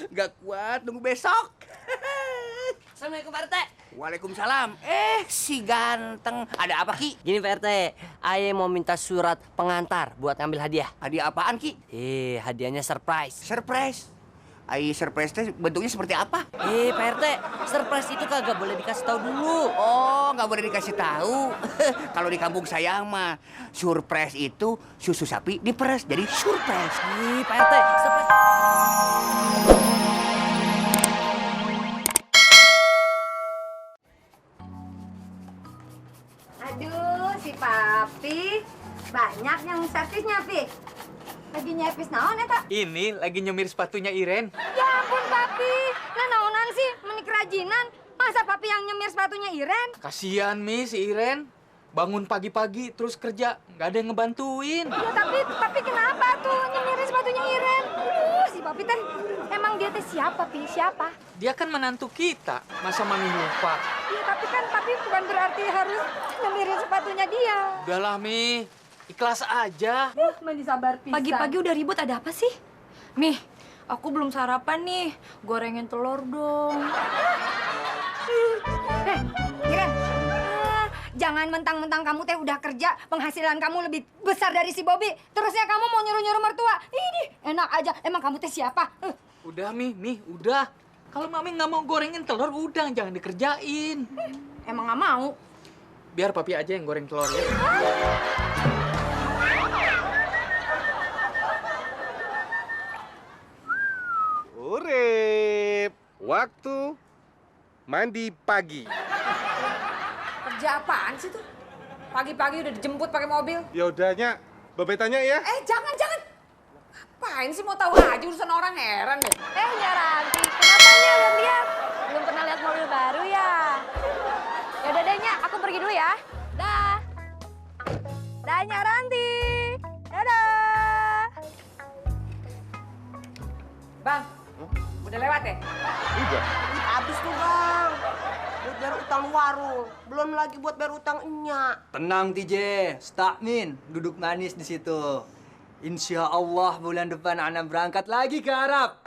Gak kuat, tunggu besok. Assalamualaikum Pak RT. Waalaikumsalam. Si ganteng. Ada apa, Ki? Gini Pak RT, Aye mau minta surat pengantar buat ngambil hadiah. Hadiah apaan, Ki? Hadiahnya surprise. Surprise. Surprise teh bentuknya seperti apa? Pak RT, surprise itu kagak boleh dikasih tahu dulu. Oh, nggak boleh dikasih tahu. Kalau di kampung saya mah, surprise itu susu sapi diperes, jadi surprise. Pak RT, surprise. Aduh, si Papi banyak yang servisnya, Pi. Lagi nyepis naon eta? Ini lagi nyemir sepatunya Iren. Ya ampun, Papi. Nah, naonan sih menik kerajinan. Masa Papi yang nyemir sepatunya Iren? Kasihan Mi si Iren. Bangun pagi-pagi terus kerja, nggak ada yang ngebantuin. Ya tapi kenapa tuh nyemirin sepatunya Iren? Aduh, si Papi teh emang dia teh siapa, Pi? Siapa? Dia kan menantu kita, masa Mami lupa? Iya, tapi kan Papi bukan berarti harus nyemirin sepatunya dia. Udahlah Mi, ikhlas aja. Mandi sabar pisan. Pagi-pagi udah ribut, ada apa sih? Mih, aku belum sarapan nih. Gorengin telur dong. Iren, jangan mentang-mentang kamu teh udah kerja, penghasilan kamu lebih besar dari si Bobby. Terusnya kamu mau nyuruh-nyuruh mertua. Ini enak aja. Emang kamu teh siapa? Udah Mi, udah. Kalau Mami nggak mau gorengin telur, udah jangan dikerjain. Emang nggak mau? Biar Papi aja yang goreng telur ya. Urip, waktu mandi pagi. Kerja apaan sih tuh? Pagi-pagi udah dijemput pakai mobil. Ya udahnya, Babe tanya ya. Jangan. Apaan sih mau tahu aja urusan orang, heran deh. Ya Ranti, kenapa nih lihat? Belum pernah lihat mobil baru ya? Yaudah deh, Nya, aku pergi dulu ya. Dah. Dah, Nya Ranti. Dadah. Bang, udah lewat ya? Udah. Habis tuh bang, buat bayar utang warung, belum lagi buat bayar utang enyak. Tenang TJ, Stakmin, duduk manis di situ. Insya Allah bulan depan Ana berangkat lagi ke Arab.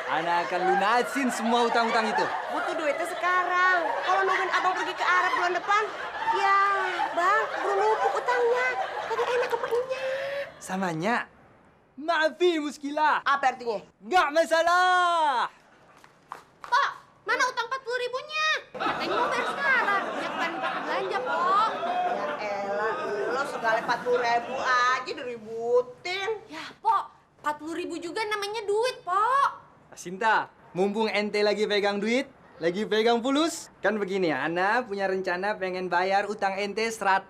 Ana akan lunasin semua utang-utang itu. Butuh duitnya sekarang. Kalau nungguin abang pergi ke Arab bulan depan, ya bang, buru numpuk utangnya. Kagak enak ke emaknya. Samanya, maafi muskilah. Apa artinya? Nggak masalah. Pak, mana utang 40.000-nya? Katanya mau bayar sekarang. Ya kan pakai belanja, Pak. Ya elah, lo segala 40.000 aja diributin. Ya, Pak. 40.000 juga namanya duit, Pak. Sinta, mumpung ente lagi pegang duit, lagi pegang fulus, kan begini, Ana punya rencana pengen bayar utang ente 100.000.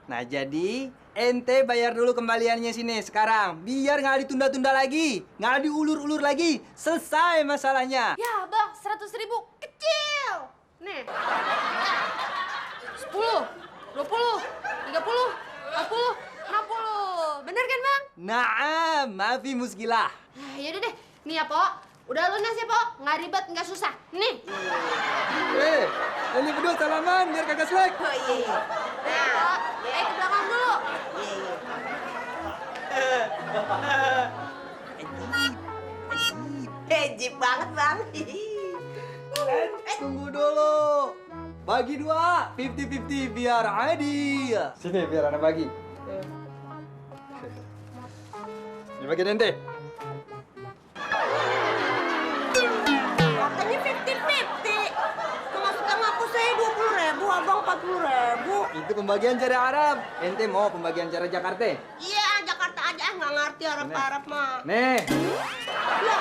Nah jadi, ente bayar dulu kembaliannya sini sekarang, biar nggak ditunda-tunda lagi, nggak diulur-ulur lagi, selesai masalahnya. Ya, Bang, 100.000 kecil. Nih. 10, 20, 30, 40, 60. Bener kan, Bang? Naam, maafi muskilah. Yaudah deh. Nih ya, Pok. Udah lunas ya, Pok. Nggak ribet, nggak susah. Nih. Ini berdua salaman biar kagak selek. Oh iya. Nah, Pok. Ke belakang dulu. Hejip banget bang. Tunggu dulu. Bagi dua, 50-50 biar adil. Sini biar anak bagi. Ini bagian ente. Katanya 50-50. Maksud kamu aku saya 20.000, abang 40.000. Itu pembagian cara Arab. Ente mau pembagian cara Jakarta? Iya, Jakarta aja nggak ngerti Arab mah. Nih, Loh,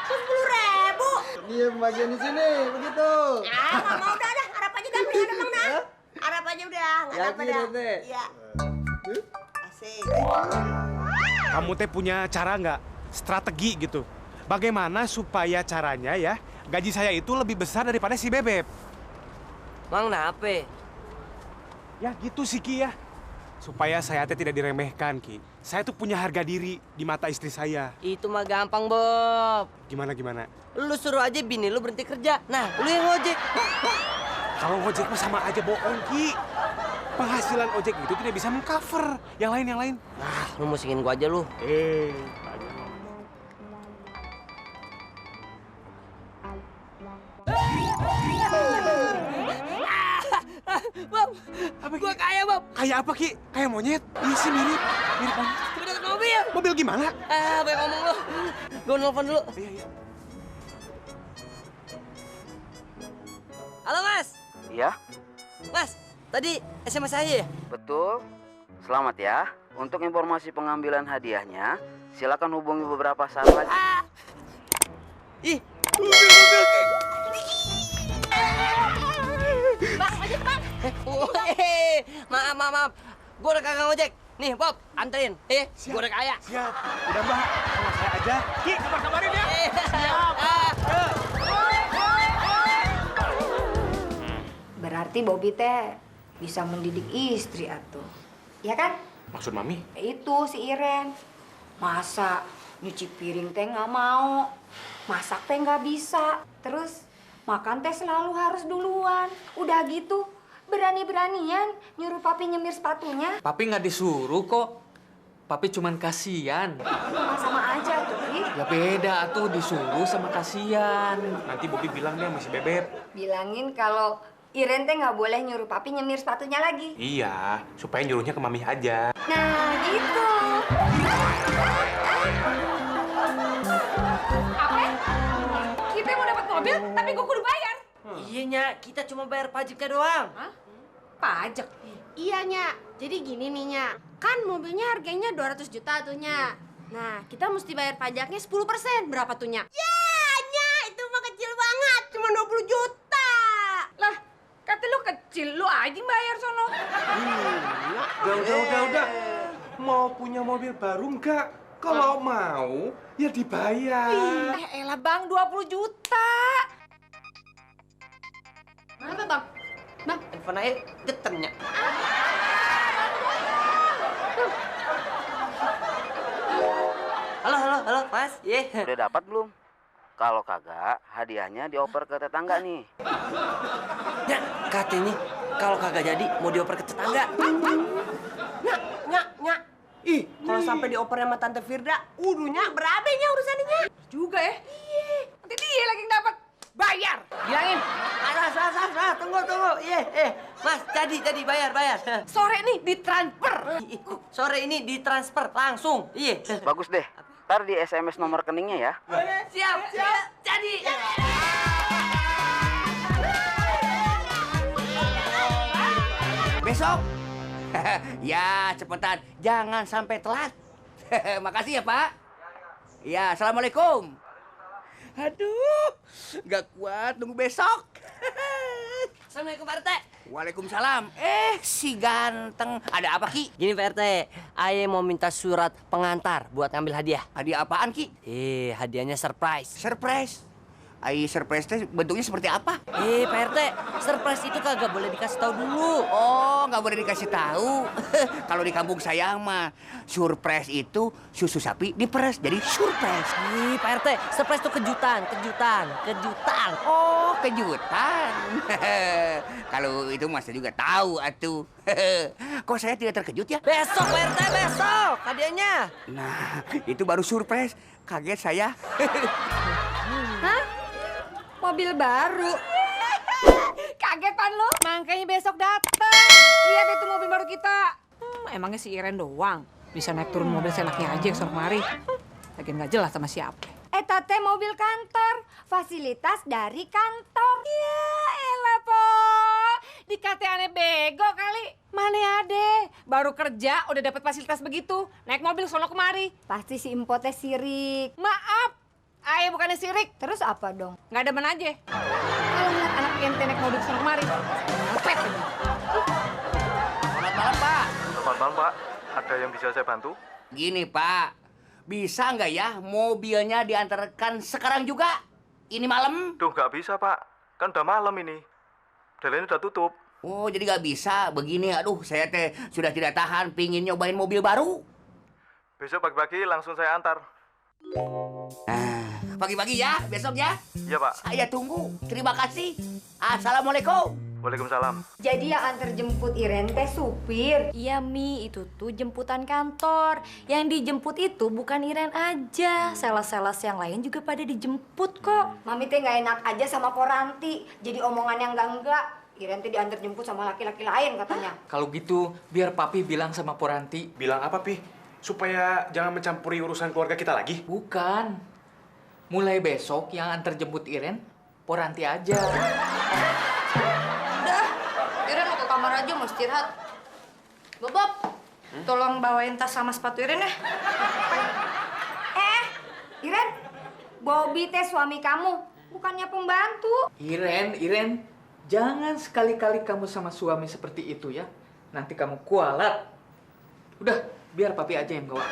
10.000. dia pembagian di sini, begitu. Nggak mau udah, Arab aja dah, mending ada bang dah. Hah? Arab aja udah, nggak apa Yakin, dah. Ente? Iya. Asik. Kamu teh punya cara nggak? Strategi gitu. Bagaimana supaya caranya ya gaji saya itu lebih besar daripada si Bebep? Mang nape? Ya gitu sih Ki ya. Supaya saya teh tidak diremehkan Ki. Saya tuh punya harga diri di mata istri saya. Itu mah gampang, Bob. Gimana? Lu suruh aja bini lu berhenti kerja. Nah, lu yang ngojek. Kalau ngojek mah sama aja bohong Ki. Penghasilan ojek itu tidak bisa mengcover yang lain. Nah, lu musingin gua aja lu. Gua kaya, Bob. Kayak apa, Ki? Kayak monyet? Iya sih, mirip. Mirip banget. Gua dapet mobil. Mobil gimana? Banyak ngomong lu. Gua nelfon dulu. Iya, iya. Halo, Mas. Iya, Mas, tadi SMS saya ya? betul. Selamat ya. Untuk informasi pengambilan hadiahnya, silakan hubungi beberapa saat lagi. Ih, Bang, ojek bang. maaf. Gua udah kagak ngojek. Nih, Bob, anterin. Gua udah kaya. Siap. Udah, Mbak. Sama saya aja. Ki, kabar-kabarin ya. Berarti Bobby teh bisa mendidik istri atuh. Ya kan? Maksud Mami? Itu si Iren. Masa nyuci piring teh nggak mau, masak teh nggak bisa, terus makan teh selalu harus duluan. Udah gitu, berani-beranian nyuruh papi nyemir sepatunya. Papi nggak disuruh kok. Papi cuman kasihan. Sama aja tuh, Pi. Ya beda tuh disuruh sama kasihan. Nanti Bobi bilang dia masih bebek. Bilangin kalau Iren teh nggak boleh nyuruh papi nyemir sepatunya lagi. Iya, supaya nyuruhnya ke Mami aja. Nah, gitu. Apa? Kita mau dapat mobil, tapi gue kudu bayar. Iya, Nya. Kita cuma bayar pajaknya doang. Hah? Pajak? Iya, Nya. Jadi gini nih, Nya. Kan mobilnya harganya 200 juta tuh, Nya. Nah, kita mesti bayar pajaknya 10%. Berapa tuh, Nya? Ya, Nya. Itu mah kecil banget. Cuma 20 juta. Lah, kata lu kecil, lu aja yang bayar sono. Udah. Mau punya mobil baru enggak? Kalau mau, ya dibayar. Elah bang, 20 juta. Berapa, Bang? Bang, Handphone aja geternya. Halo, Mas. Udah dapat belum? Kalau kagak, hadiahnya dioper ke tetangga nih. Ya, katanya kalau kagak jadi mau dioper ke tetangga. Nya. Ih, kalau sampai dioper sama Tante Firda, udunya berabe nya urusannya. Juga ya? Iya. Nanti dia lagi yang dapat. Bayar. Bilangin. Salah, tunggu. Mas, jadi bayar. Sore nih ditransfer. Sore ini ditransfer langsung. Iya. Bagus deh. Ntar di SMS nomor rekeningnya ya. Siap. Jadi. Besok. Ya, cepetan. Jangan sampai telat. Makasih ya, Pak. Ya, Assalamualaikum. Aduh, nggak kuat nunggu besok. Assalamualaikum, Pak RT. Waalaikumsalam. Si ganteng. Ada apa, Ki? Gini, Pak RT. Aye mau minta surat pengantar buat ngambil hadiah. Hadiah apaan, Ki? Hadiahnya surprise. Surprise. Surprise teh bentuknya seperti apa? Pak RT, surprise itu kagak boleh dikasih tahu dulu. Oh, nggak boleh dikasih tahu. Kalau di kampung saya mah, surprise itu susu sapi diperes, jadi surprise. Pak RT, surprise itu kejutan. Oh, kejutan. Kalau itu mas saya juga tahu atuh. Kok saya tidak terkejut ya? Besok, Pak RT, besok hadiahnya. Nah, itu baru surprise. Kaget saya. Hah? Mobil baru? Kaget pan lu? Makanya besok datang. Lihat itu mobil baru kita. Emangnya si Iren doang bisa naik turun mobil seenaknya aja ke sono kemari. Lagi nggak jelas sama siapa. Eta teh mobil kantor, fasilitas dari kantor. Ya elah po, dikata aneh bego kali. Mana ada, baru kerja udah dapat fasilitas begitu. Naik mobil sono kemari. Pasti si Empo teh sirik. Maaf, ayah bukannya sirik. Terus apa dong? Nggak demen aja. Kalau lihat anak ente naik mobil sono kemari, ngepet aja. Selamat malam, Pak. Selamat malam, Pak. Ada yang bisa saya bantu? Gini, Pak. Bisa nggak ya mobilnya diantarkan sekarang juga? Ini malam? Duh, nggak bisa, Pak. Kan udah malam ini. Jalannya udah tutup. Oh, jadi nggak bisa. Begini, aduh, saya teh sudah tidak tahan pingin nyobain mobil baru. Besok pagi-pagi langsung saya antar. Pagi-pagi ya, besok ya. Iya, Pak. Saya tunggu. Terima kasih. Assalamualaikum. Waalaikumsalam. Jadi yang antar jemput Iren teh supir. Iya Mi, itu tuh jemputan kantor. Yang dijemput itu bukan Iren aja, sales-sales yang lain juga pada dijemput kok. Mami teh nggak enak aja sama Poranti. Jadi omongan yang enggak. Iren teh diantar jemput sama laki-laki lain katanya. Kalau gitu, biar papi bilang sama Poranti. Bilang apa, Pi? Supaya jangan mencampuri urusan keluarga kita lagi? Bukan. Mulai besok yang antar jemput Iren, Poranti aja. Udah, Iren mau ke kamar aja, mau istirahat. Bob, tolong bawain tas sama sepatu Iren ya. Iren, Bobby teh suami kamu, bukannya pembantu. Iren, jangan sekali-kali kamu sama suami seperti itu ya. Nanti kamu kualat. Udah, biar papi aja yang bawa.